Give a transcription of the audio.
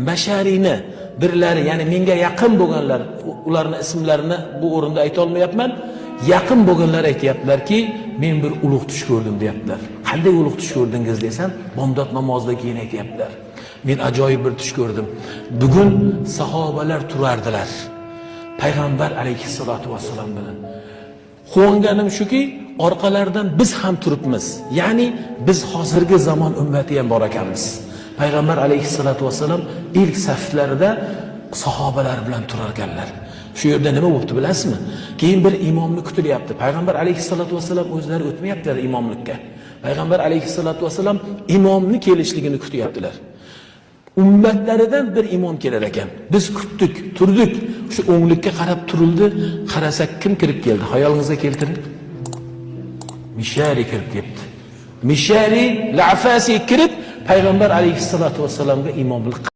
Mashariyni birlari, ya'ni menga yaqin bo'lganlar, ularni ismlarini bu o'rinda aytolmayapman, yaqin bo'lganlar aytyaptilarki, men bir ulug' tush ko'rdim deyaptilar. Qanday ulug' tush ko'rdingiz desam, bomdod namozidan keyin aytyaptilar. Men ajoyib bir tush ko'rdim. Bugun sahobalar turardilar payg'ambar alayhissalotu vassalom bilan. Quvonganim shuki, orqalaridan biz ham turibmiz. Ya'ni biz hozirgi zamon ummati ham bor ekanmiz. Payg'ambar alayhissalotu vassalom ilk saflarida sahobalar bilan turar ekanlar. Shu yerda nima bo'pti bilasizmi? Keyin bir imomni kutilyapti. Payg'ambar alayhissalotu vassalom o'zlari o'tmayaptilar imomlikka. Payg'ambar alayhissalotu vassalom imomni kelishligini kutyaptilar. Ummatlaridan bir imom kelar ekan. Biz kutdik, turdik. Shu o'nglikka qarab turildi. Qarasak, kim kirib keldi? Xayolingizga keltiring. Mishari kirib ketdi. Mishari Lafasi kirib payg'ambar alayhissalotu vassalomga imomlik